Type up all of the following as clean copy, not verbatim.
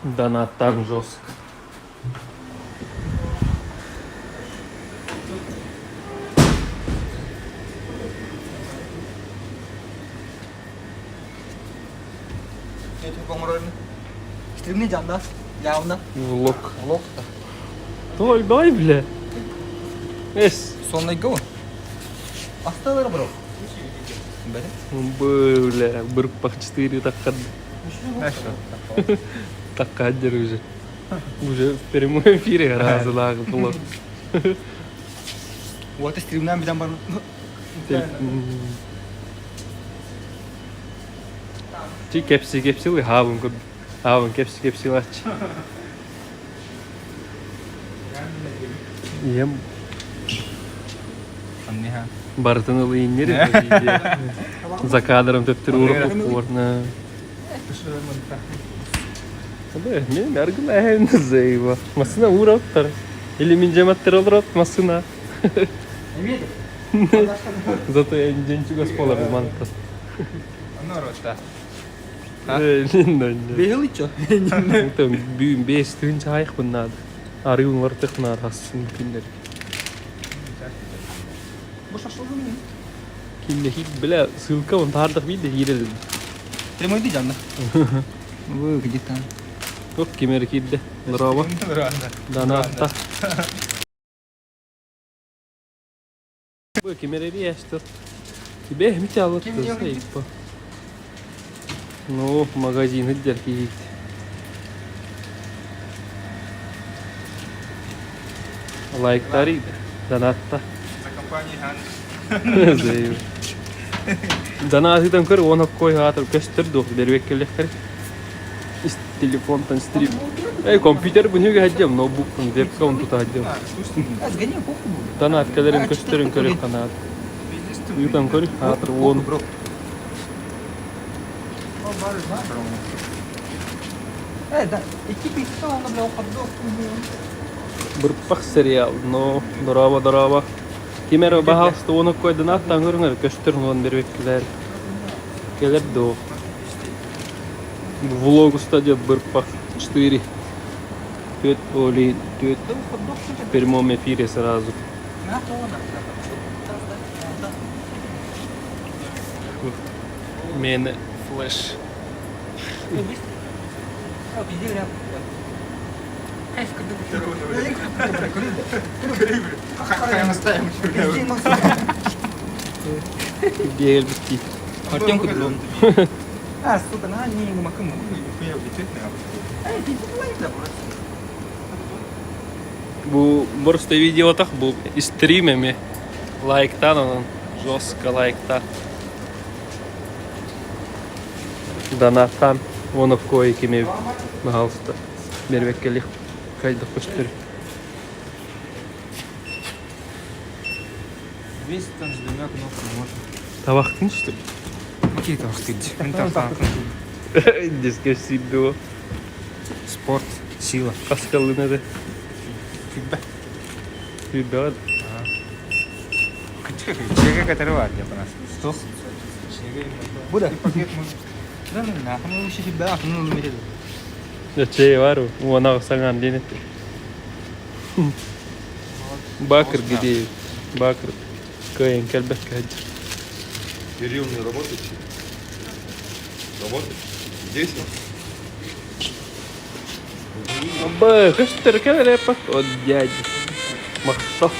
Донаттан жестко. Стримни жанна, явно. Влог. Влог. Той, дай, бля. Эс. Сонный го. Асталар бро. Бля, бырпах 4 таккад. Таккаддер уже. Уже в прямом эфире разылағы влог. Вот стримнан биден бар. Ти кепси кепси хабын көп. Хабын кепси кепси лач. Ем барытын ылыйыннер За кадром төптөр уруп орна. Мен аргылайын зайва. Масына ураптар. Или мен жаматтар олорот масына. Зато я день чугас пола манта. Бейхил ичо. Бүгүн бес түн чайық бұннады. Арыгын ортық над хасын күндер. Бу шашлыгы мин. Кимде хит бля ссылка он тардық бейді хирел. Прямой жанна. Вы где там? Оп кемер кирде. Браво. Данатта. Бу кемер яштыр. Тебе мите алып Ну, магазин идер кийит. Лайктар Данатта. За компанией Данатыдан көр, оны кой атыр көстөр дух бербек келлектер. Телефонтан стрим. Эй, компьютер бұны хаджам, ноутбуктан вебка он тут хаджам. Сгони, похуй будет. Данат келерин көстөрүн көрүп канат. Ютан көрүп атыр он. Да, iki pizza onu bile o kadar Бырпах сериал, но дорава дорава. Кимер бахалсты оны кой данаттан көрүңөр көстөрүн он бербек келер. Келер до. Влог устадет Бырпах 4. Төт оли, төт в прямом эфире сразу. Мен флеш. Бегел битти. Артем кудрон. А, сука, на не макым. Бу просто видео так бу стримами лайктан онон жестко лайктан. Донаттан оны кой кеме пожалуйста. Бербеккелих кайда көстөр. Весь там с двумя кнопками можно. Табақтың что ли? Какие там стыд? Диске сидо. Спорт, сила. Каскалынады. Фигба. Ребят, Чега который бар деп нас. Что? Буда. Пакет может. Да, ну нахуй, ну еще себя, ну ну я чей бар, уана саңан денет. Бакыр где? Бакыр. Кайын келбек кайдыр. Кирилл не работает? Работает? Здесь? Абы, көстөр келер От дяди. Махто.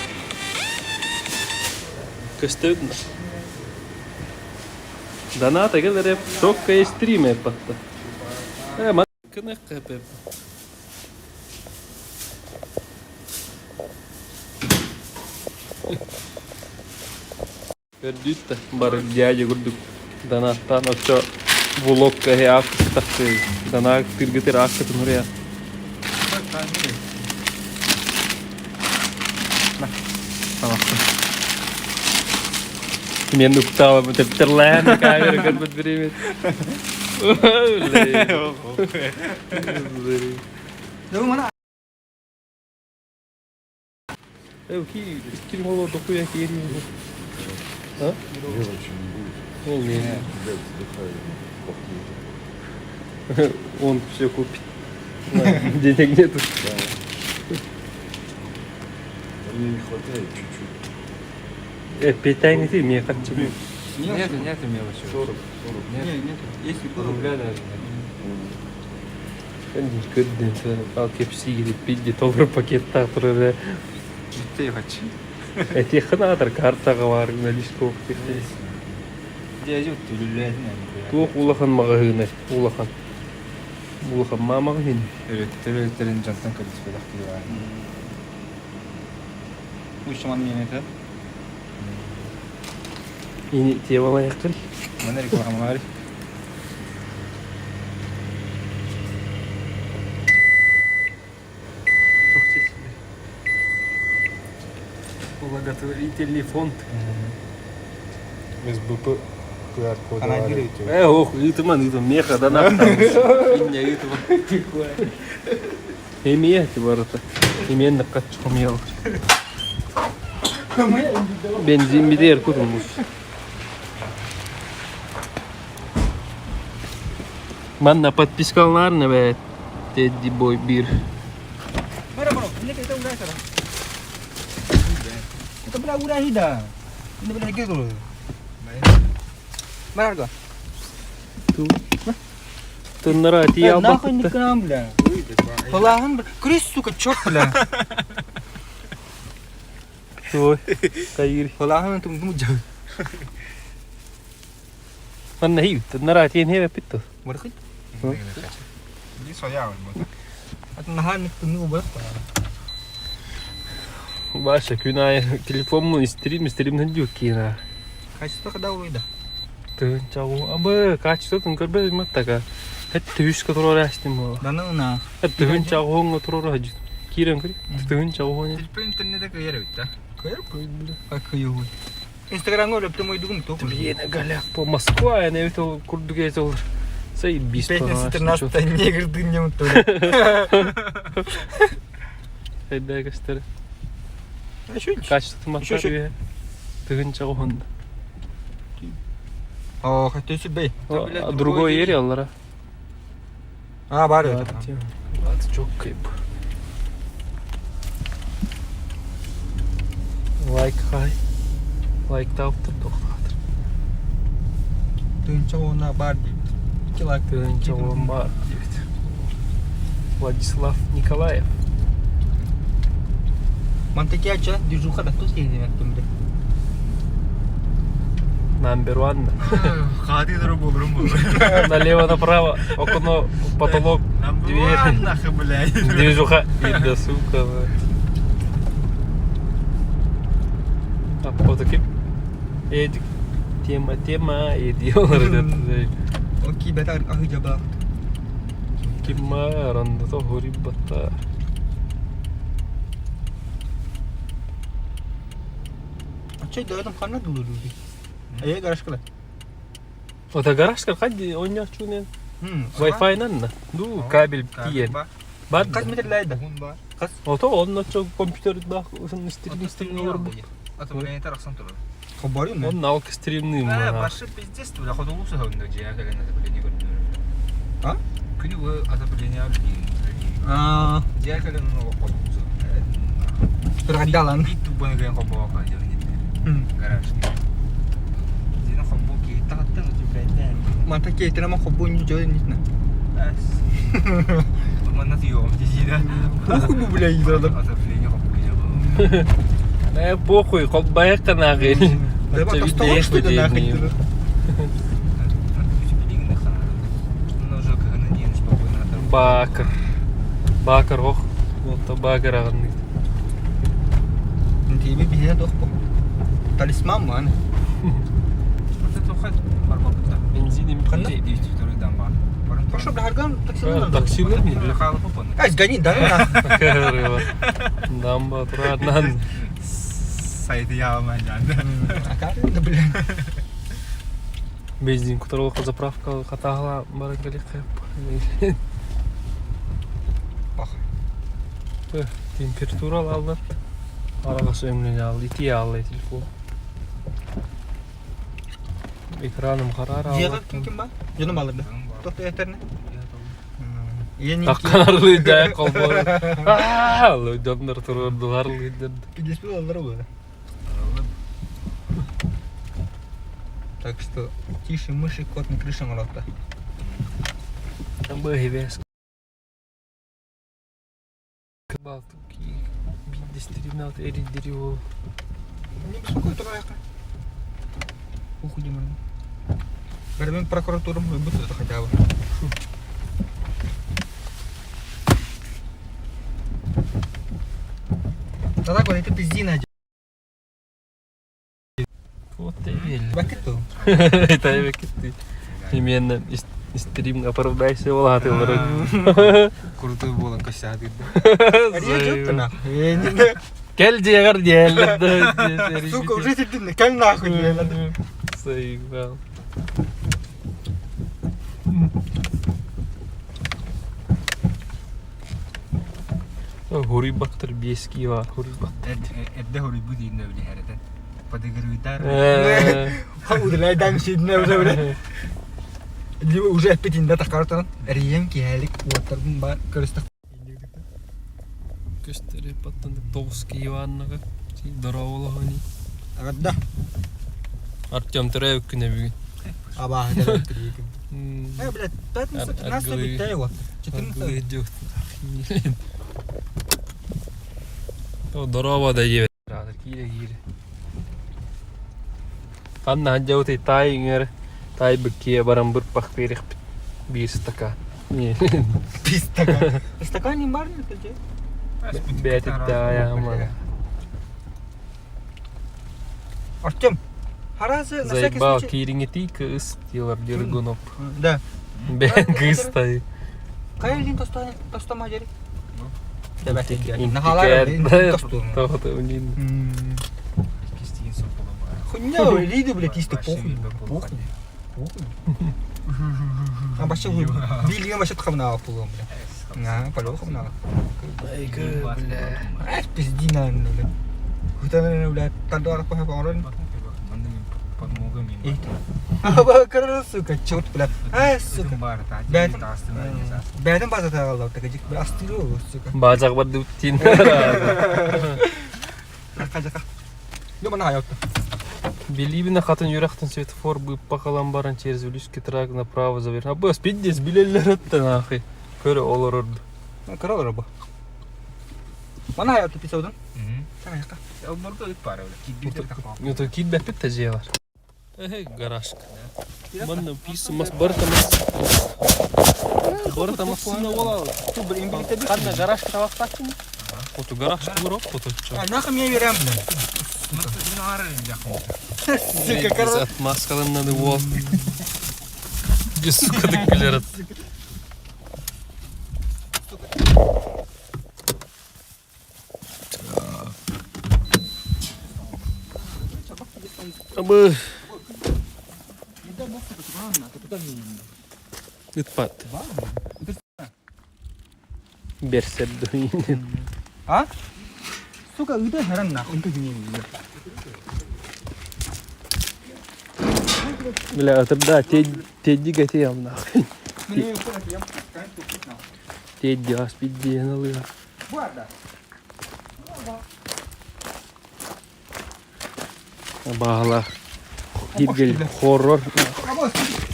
Көстөдүн. Доната келер шокка стриме патта. Э, ма кыны кып. Көрдүт бар дядя көрдүк. Донаттан очо влогка хе акты. Дона тиргитер акты нурия. Мен уктала бітірлән камера көрбөт беремет. Ну мана Э, ки ким боло докуя кири. А? Не Не, не. Блядь, вздыхаю. Он все купит. Денег нету. Да. Мне не хватает чуть-чуть. Эппиэтэҥ ити эмиэ харчы. Нету, нету мелочи. 40, 40. Нет. Не, нету. Если было Рубля даже нет. Көрдүн ал кэпсиигит пидди толору пакеттаах турар Бүттэ харчы. Этиэххин аатар картаҕа баар наличка Дьэ, түлүллээтин Туох улахан маҕаһыынай улахан улахан маамаҕаһыын Өрөттөр дьонтон көрдөспөтөх киһи баар. Учман минете. Ини тиэмалайаххын Маны рекламалар. Благотворительный фонд. СБП QR кода Она бар директор. эти. Ох, ыытыман ыытым, меха да нахтан. Инне ыытыман. Эмиэ ти барыта. Именно каччым Бензин битер кутумуш. Манна подпискаларны бэ Тедди Бой бир. Бара бро, не это ура сара. Это бля ура хида. Не бля гегро. Барарга. Тыннара тии Нахуй не албакта. к нам, бля. Палаган, бля. Крыс, сука, чёрт, бля. Ой, кайыр. Палаган, там ну жа. Манна хи, тыннара тиен хебе питто. Бархит. Ди соя вот. Ат нахан ну бар. Баша күн айы телефонмун истирим истиримнен дьюк кина. Качество когда уйда. Тыгын чагу. Абы, качествотун көрбөз маттака. Хет үс которор астым була. Да ну на. Хет тыгын чагу которор хажы. Кирен көр. Тыгын чагу не. Телефон интернете кыйар бит да. Кайр бля. Как ее. Инстаграм говорю, мой дугум то. Блин, голяк по Москва, я не видел курдуге ол. Заебись. Пятница 13 негр днем то. Хайда кастер. А что? Качество Еще, еще. маттар. Тыгын чагу хонда. О, хотя себе. блядь, Другой другой ери аллара. А, бар это. Аты çok kayıp. Лайк хай. Лайк тауптыр тоқтатыр. Тынча она бар дейт. Килак. Тыгынча бар дейт. Владислав Николаев. Мантакяча, движуха да тут ездим, бля. Number one. Хаты дорог болурум бу. Налево направо. Окно, потолок, дверь. Нахуй, блядь. Движуха. И да сука. А вот таким. Эдик. Тема, тема, эди. Окей, бетар ахы жаба. Кимма рандата хориббата. А че да там хана дулу дуби. Э, гараж кала. Ота гаражка кадди онья чунен. Wi-Fi нанна. Ду кабель тиен. Бар. Каз метр лайда. Бугун бар. Каз. Ото онно чо компьютер да усын стрим стрим олор бу. Отопление тарахсан турар. Хабары не. Он налк стримны Э, мана. башы пиздец, бля, хотулу сахында жия келен отопление көрдүм. А? Күнү бу отопление А, Жия келен ону хотулу. Тургадалан. Бит тубаны ген кобо кайда. Гараж. Зина хоббу ки тагаттан өтүп Мантаке тенама хоббу ни жо ни на. Манна тиом дижида. Похуй бу бля идрада. Отопление хоббу ки Э похуй, кол баяк канагы. Да ба тастаган что ли нахуй. Бакыр. Бакыр ох. Вот бакыр агын. Тебе бихе дох по. Талисман ман. Бензин им Канда? Пошел бля харган такси. Такси не бля. Ай, сгони, да на. Намба тураднан. Сайты яма жан. А да бля. Бензин кутарылык заправка катагала баран келек кайып. Пах. Температура алды. Арага сөймлен алды, ити алды телефон. Экраным карар Жега алды. ким ким ба? Жонум алыр да. Тохто этерне. Таккан арылыйда холбоор. Дьоннор туруордулар арылыйдыр. Пидеспил аллар было. Так что тише мыши, кот на крыше морота. Бэйбэс. Биирдэстэрин эрийдири ол. Не беспокой тураайка. Ух, Димон. Бармен прокуратурам выбыт это хотя бы. Да так вот, это пиздина. Вот ты Бакету. Это бекетти. Именно стрим оправдайся олаатылар. Крутой буолан көссаатыр. Кэл дьиэҕэр диэллэр Сука, уже сидим, кэл нахуй диэллэр. Заебал. Хуруйбаттар биэски бар, хуруйбаттар. Эрдэ хоруйбут ииннэ билиһэрэтэн. Подыгрыйтар. Удаляй сидне уже бля. Либо уже эппитинде такартан эрийем киһэлик уоттарбын бар көрүстэх. Көстөрү паттан тоғыз киеванныгы. Дороолоһони. Агадда. Артем төрөөбүт күнэ бүгүн. Абааһы төрөөбүт күн. Э, блядь, пятница 15 бүттэй вот. 14. Дорообо да диэбит. Киирэ киирэ. Ханна хадьабыт таай үҥэр таай быккиэ баран бырпах биэриэхпит биир стакан. Стакан. Стакан не бар нет где? Бээтитте аяман. Артем, харазы на всякий Заебал случай. киириҥитий кыыс диэлэр дергуноп. Да. Бээн кыыс тай. Кайын дин тостама дери. Тоҕото үнин. Иккистиин соппола бар. Хуйня, лиды, блядь, исты похуй. Похуй. Похуй. А вообще билген вообще тхамна пулом, бля. На, полёхом хамна. Айгы, бля. А, пизди, наверное, бля. Хута, бля, тандуар паха паурон. Подмога мен. А, сука, черт, бля. А, сука. Бар, Бәтім. Бәтім база тағалау, так, бля, астыру, сука. Баажак бар диптин. Жаққа, жаққа. Ё, мана аятты. Билибина хатын юрахтан светофор быппакалан баран через Вилюйский тракт направо завер. А быс пиздец билеллер этте нахуй. Көрө олорорду. Кырал рыба. Мана аятты писаудын. Сага жаққа. Олорго ыт бар, кидбитер тахпа. Это кидбеппит та же бар. Эхе, гаражка. Манна пису мас барта мас. Барта массына бола. Ханна гаражка табактакчы. Оту гаражка буроп, оту. А нахуй мне верям, бля. Сука, короче. Маскаланнады уол. Сука, дык билер. Абы. Ытпат. Берсерді. А? Сука, ыда харан нахуй. Бля, тогда тедди гатиям нахуй. Тедди ас пидди налыга. Бағала. Киргел хоррор.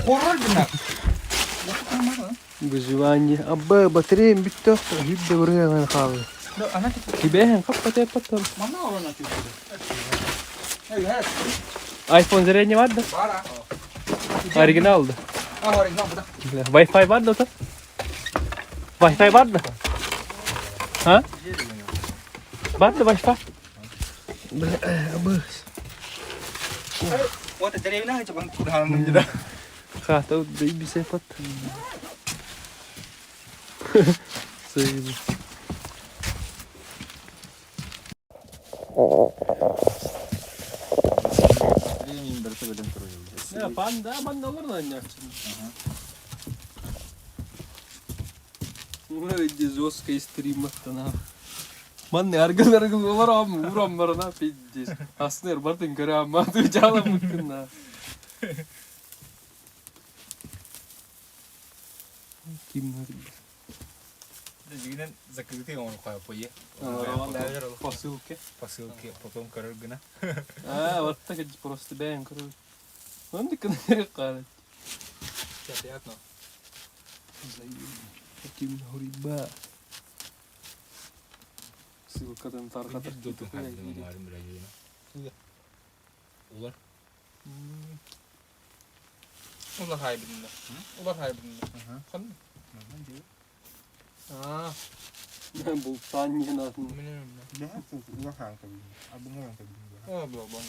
Хоррор бина. Выживание. Абба, батареям бүтті. Жүбді бұрған қалы. Ана Кибеһен каппа теппаттан. мама орона Айфон зарядне бар да? Бара. Оригинал да. А, оригинал буда. Wi-Fi бар да та? Wi-Fi бар да? А? Бар да Wi-Fi? Бля, абы. Вот деревня чабан курхан да. Хата бейби пат. Заебал. Ya panda, panda olur da Ой, жесткий стрим аттана. Манны аргыл аргыл олар ам урам барана пиздец. Аснер бартын көрө амма тujала мыккына. Ким. Дьиҥинэн закрытый оҥороххо пойе. Посылки. Посылки потом көрөр гына. А, вот так это просто бэйэм көрөр. Оннук гына хаалат. Приятно. Таким гриба. Ссылкадан тарҕатар. Улар. Улар хайбытында. Улар хайбытында. Ханна? Аа. Бултаан диэн атын. О, бу бу.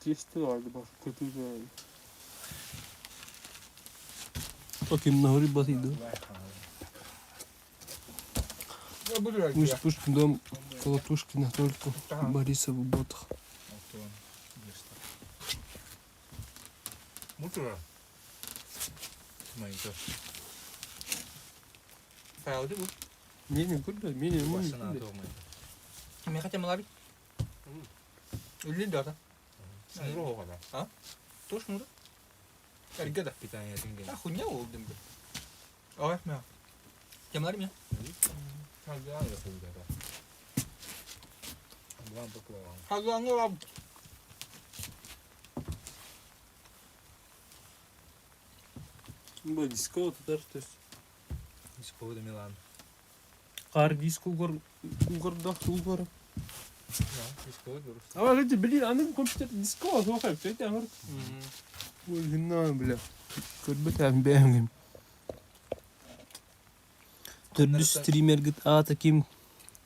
Тесті vardı bak kötü böyle. Bakayım nahuri basıydı. Мы с Пушкин дом Колотушкина только Бориса в ботах. Мутура. Майда. Файлды бу. Менин көрдө, менин Басына мун. толмайды. Мен хотя малаби. Үлли дата. Шнуру оҕана. Тош мура. Эрге да. Питание А хуйня болдым бе. Ой, мя. Темлар мя. Хагуаңы баб. Бу диско тутар төс. Диско да Милан. Кар диско гор угорда угор. Диско дурус. А эти блин, аны компьютер диско суохай, все это ангар. Ой, гына, бля. Көрбөт әм бәңгем. Төрдүс стример гыт аата ким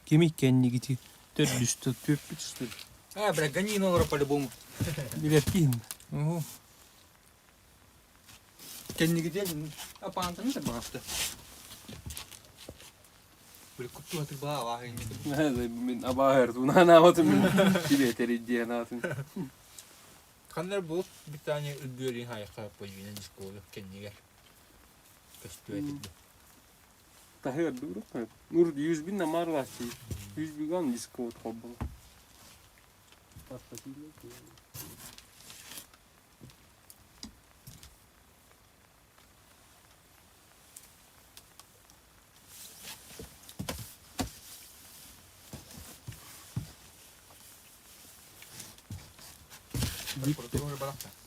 ким иккеннигити төрдүстө төппүтүстө. А, бля, гони номер по-любому. Билер ким. Ого. Кеннигите апаантаны да багасты. Бля, купту атыр баа вахын. Мен абаһыр туна отым тибетер идиэн атын. Ханнар бу питание үлбүөрин хайха пойвина диско кеннигер. Көстү этилди. Тахыр дурук. Нур 100 бин намар ласти. 100 биган диско хоббол.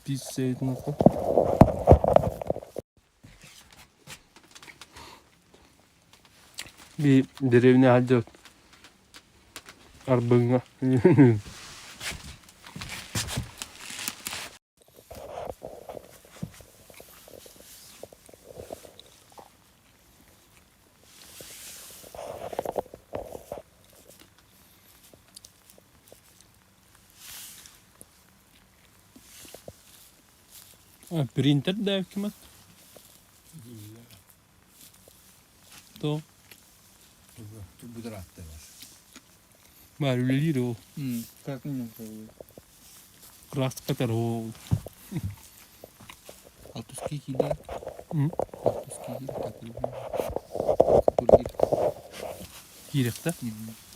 Пицца нахуй. Би деревня хадьот. Арбыңа. А, принтер да кимат? То. Бар үлелир ол. Как не Краска ол. Алтуски киде. М? Алтуски киде. Так, Кирек та?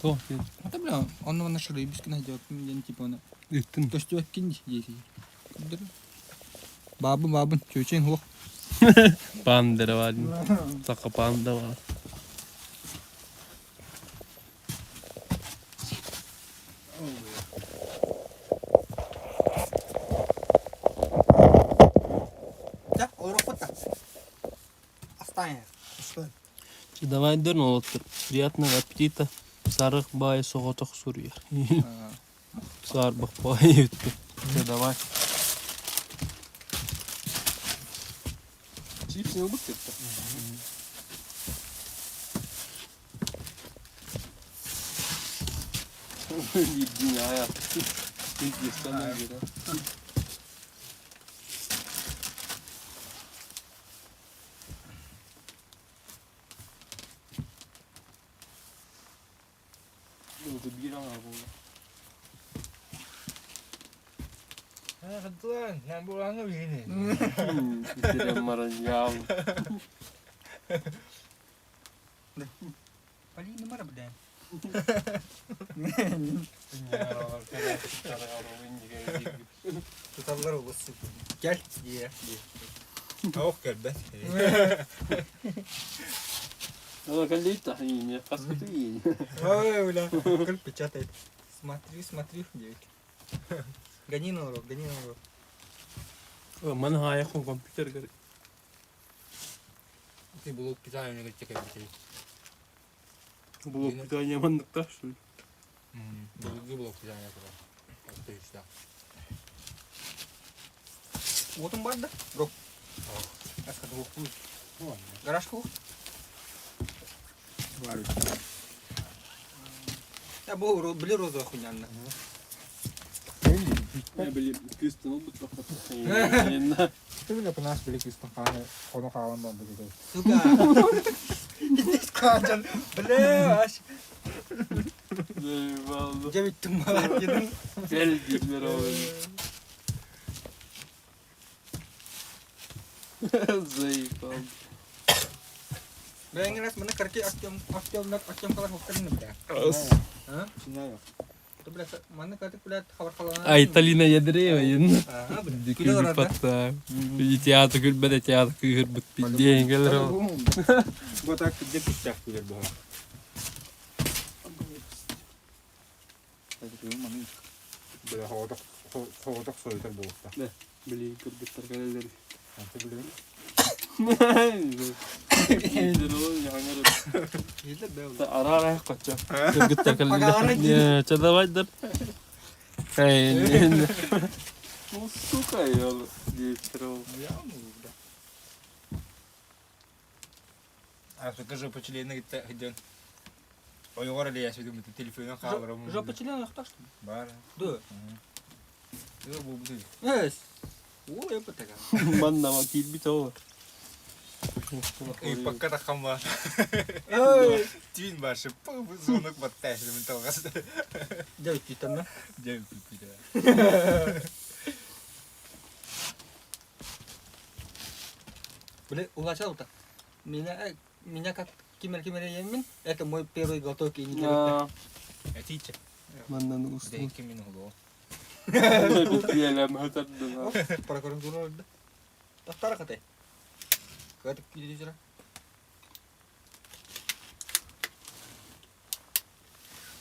То. Это, бля, он на шрыбиски найдет, я типа она. Үттін. То что кинь здесь. Бабын, бабын, чөчен хох. Пандера бар. Сақа панда бар. Да, орохота. Останет. Давай дөрн олоттыр. Приятного аппетита. Сарық бай соғотох сурьер. Сарбық бай өтті. Все, давай. Чипсы не убыт это? Dünya yaptı. Hindistan'dan göre. Burada bir an abi. Хаттылан, ഞാൻ булаңы бигини. Bitirem maran ya. Полина мара, бля. Туталлар олус Кэл диэ диэ. Ох кэлбэт. Ну, кэллиит не хаспыты Ой, бля, көл печатает. Смотри, смотри, девять. Гони на урок, гони на урок. Ман хаайах компьютер гар. Ты блок питания не кэлбитей. Блок питания манныктар, что ли? Былыргы блок питания турар. Тыһыста. Уотун бар да? Рок. Гараж ку? Бар. Я бу били розовый хуйнянна. Я били кыстын олбут Ты бля пынаас били кыстын хааны хону хаалан барбыт этэ. Сука. Иди скажем. Бля, аж. Дьэ бүттүм балар дедим. Кел дииллэр ол. Заебал. Бля, раз маны карти Артем Артем Артем калар хоктарын бля. А? Знаю. Бля, маны карти бля хабар халана. Айталина Ядреева ен. Ага, бля. Күлэ Күлү барар да. патта. Театр күлбэдэ театр кыыһырбыт диэн кэлэр ол. Бу так где пустяк күлэр буолар. Бля, хоҕотох хоҕотох сойтар буолта. Били кыргыттар кэлэллэр. Аты билэр. Араарай кочо. Кыргыттар кэлэллэр. Че давай дар. Эй, Ну, сука, я диэбиттэр ол. А скажи, почелейна гитта хиден. Ойоҕор элэйэсүгүм телефонун хааларым. Жопа член ахта что ли? Бар. Да. Ы бу бу. Эс. О, я потага. Манна киирбит ол. Ыйпакка таххан ба. Эй. Түүн башы звонок баттаашымын талгас. Дьэ бүттүттэн Дьэ бүппүтэ. Бля, улачал так. Меня, меня как кимер кимер емин, это мой первый глоток и не Этиче. Маннан устун. Дэ кимин улоо. Бүтүелем өтөрдүн. Прокуратура да. Тахтара катай. Катык күйдү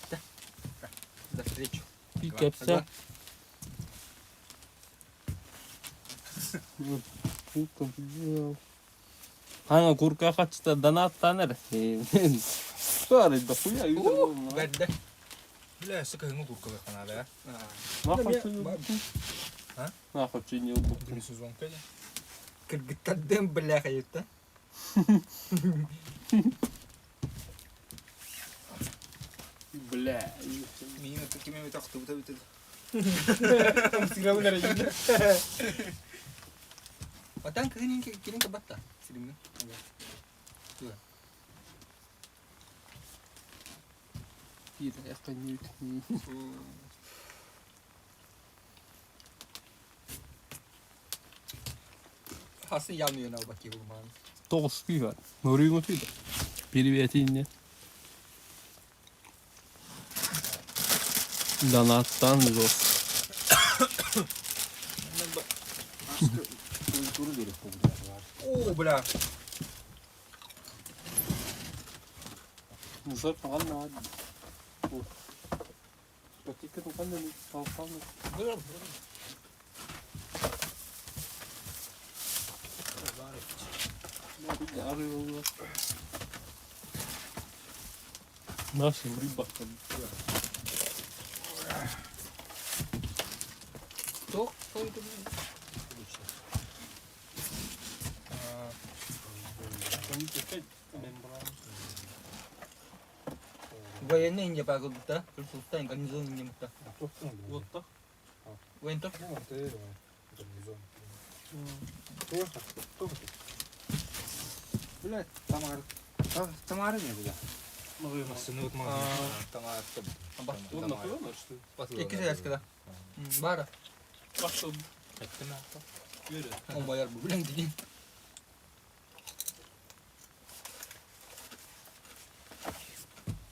Да. За встречу. Кепсе. Хана курка хачта донаттан эрэ. Сары да хуя Бэрдэ. Бля, сыкыһыҥы курка бэххана На А? На хочу не убыл. бэ. Сезон кэлэ. Кыргыттардым бля хайытта. Бля. Миин ытык кими тохтубута бүтэ. Отан кыһын кирин кабатта. Сиримне. Хасы yanıyor ne bak yılman. Тоғыз күй бар. Нұрүйің өтейді. Переветинне. Донаттан жос. О, бля. Мусор туған на. Пакетке туған да салсам. Нашим рыбакам. Кто? Кто это? Военный не пагудта, сустан гарнизон не мта. Вот так. Военто. Бля, Тамара. Тамара не бля. Сыныбыт Тамара. Он нахуй что ли? Икки сәскә. Бара. Пошел. Он бояр бу белән дигән.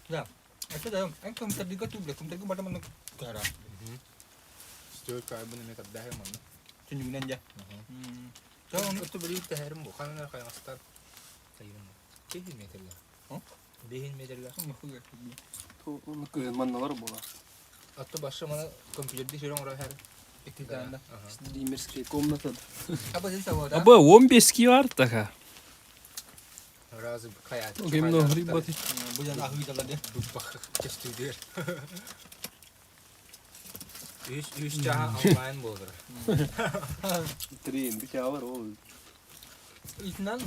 Да. Это да, эн компьютерга ту, бля, компьютерга барда манна кара. Стойка айбын эме тардаһы манна. Түнүгүнэн дьэ. Оту били тэһэрим бу ханна хайаҕастар тайым. Беһин метрлер. Беһин метрлер. Оны кыһын манналар буолар. Атты башы мана компьютерде сүрэн оро хэр. Иккитаанда. Стримерская комната. Аба здесь вот, да? Аба 15 килар така. Разы хаят. Гимно грибати. Бу жан ахы дала де. Бах честүдер. Үс үс чаha онлайн болдыр. Трин, бит алар ол. Итинан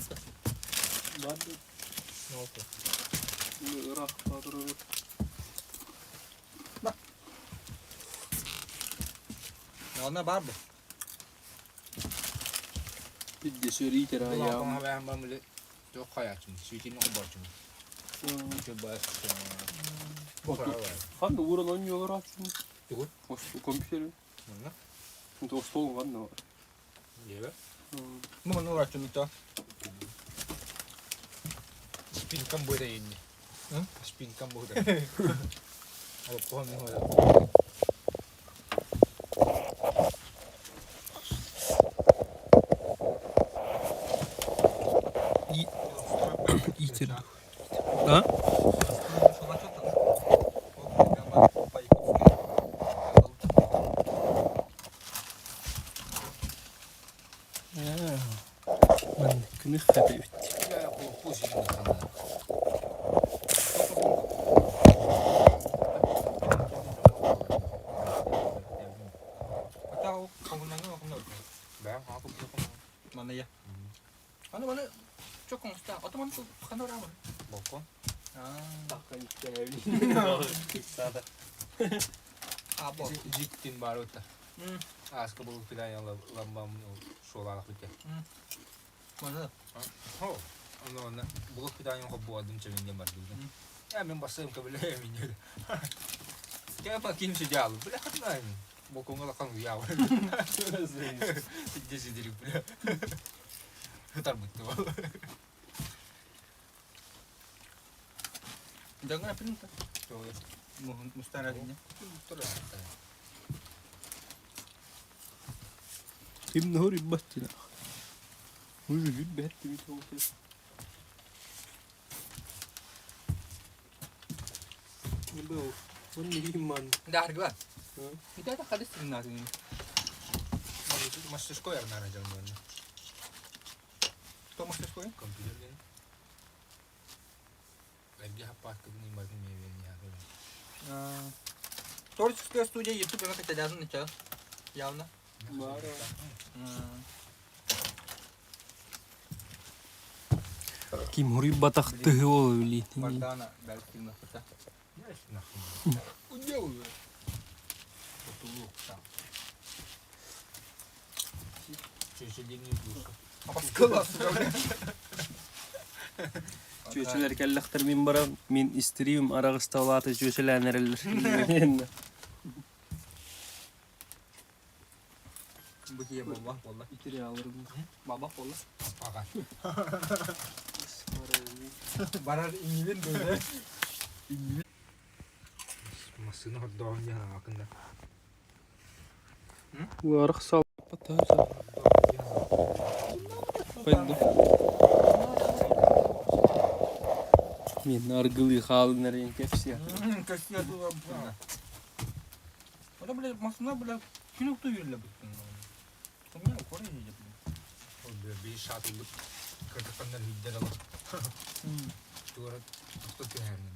Барды. Ne oldu? Ыраах батыры. Она бар бу. Бидде сөритер Ulan аям. bana ben ben bile çok hayatım. Sütini kobarcım. Çok baş. Ханна уран он юлар ачын. Тугу? Ос компьютер. Манна. Это стол ханна бар. Ева. Бу маны урачын то. Спинкам бойда енни. Спинкам бойда. Алып қойған мен ойлап. Итер. А? Мен күнү хәбе үтти. Я қуып жиын қана. Бәм хақып Мана я. Аны маны çok konuştu. Атаман ханора ман. Балкон. А, бо. Життин бар өтті. Асқы бұл пидания ламбам шолалық бітті. Мана. Хо. Оны оны бұл пидания қып адым чеменден бар дейді. Я мен басым кабыле мен. Я по ким сидел. Бля, хатнайм. Балконга лақан уяв. Десі дерек, бля. Хытар бітті ол. Jangan apa ni? Mustara ni. Ким нори баттина. Уже жүт бәтті бит ол. Был. Он не ман. Да, harga. Kita tak ada sinar ni. Мастерской арнара жалмын. То мастерской? Компьютерден. Эрге хаппат кыдын имардын мебелин яхы. Творческая студия YouTube она хотя должна начать. Явно. Ким хури батахты ол ли. Бардана бәлки хотя. Уделаю. Потулук там. Апаскала. Чөчелер келлехтер мин барам, мин истриим арагысталаты чөчеләнерелер. Бу баба болла. Итире алырым. Баба болла. Ага. Барар иңилин böyle. Масына хордоон яна акында. Уарых сал. Пойду. Мен аргылы халынар ен кепсия. Касия тула бу. Ода бля машина бля күнүк түйүлле бүттүн. Кымня коры едеп. Ол бир шатылдык. Кырдыкандар хиддер ала. Туара тохто түһәрнен.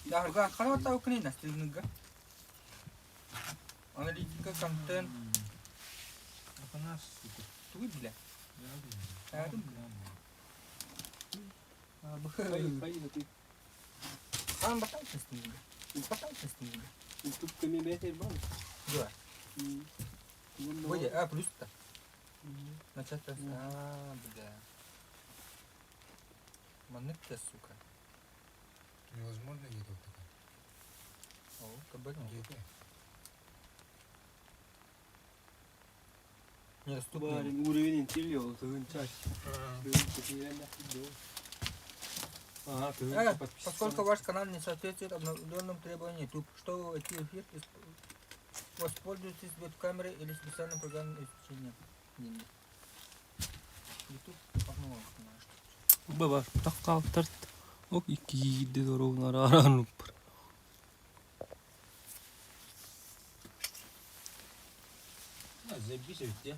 Да, харвата укни настилнга. Аналитика, контент. Апанас. Тугу бля. Әрім бля. Ан батан настилнга. Батан настилнга. Ютуб кеме бетер бар. Да. Боже, а плюс та. Начать. А, бля. Маныкта, сука. Невозможно где-то вот такая. О, кабак. Где-то. Недоступный. Барин уровень интеллио, тыгын чач. Э, Поскольку ваш канал не соответствует обновленным требованиям YouTube, чтобы войти в эфир, воспользуйтесь веб-камерой или специальным программным обеспечением. YouTube обновил, знаешь. Баба, таккалтарт. Ок икки доруунар араануппар. Заебись ведь, де.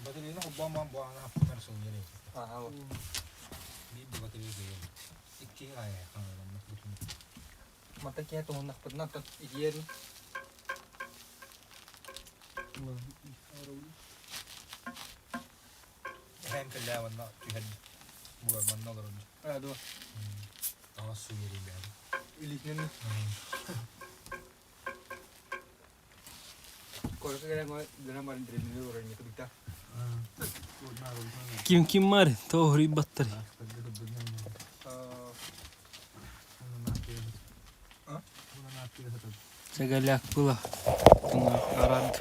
Батарейны хуббан бан хаппанар сыл нерей. Ага, вот. Биир батарейка Икки ай хаҥаланна бүтүн. Мата киһи туһуннахпытына тот иһиэрин. Эһэм кэллээ манна түһэр буга манна олорор. А, дуо. Таҥас сууйар бэйэм. Илиитинэн. Короче говоря, дьоно баран тренер олорор не кудукта. Ким ким бар? Тоһуруй баттар. Чагаляк была. Арад.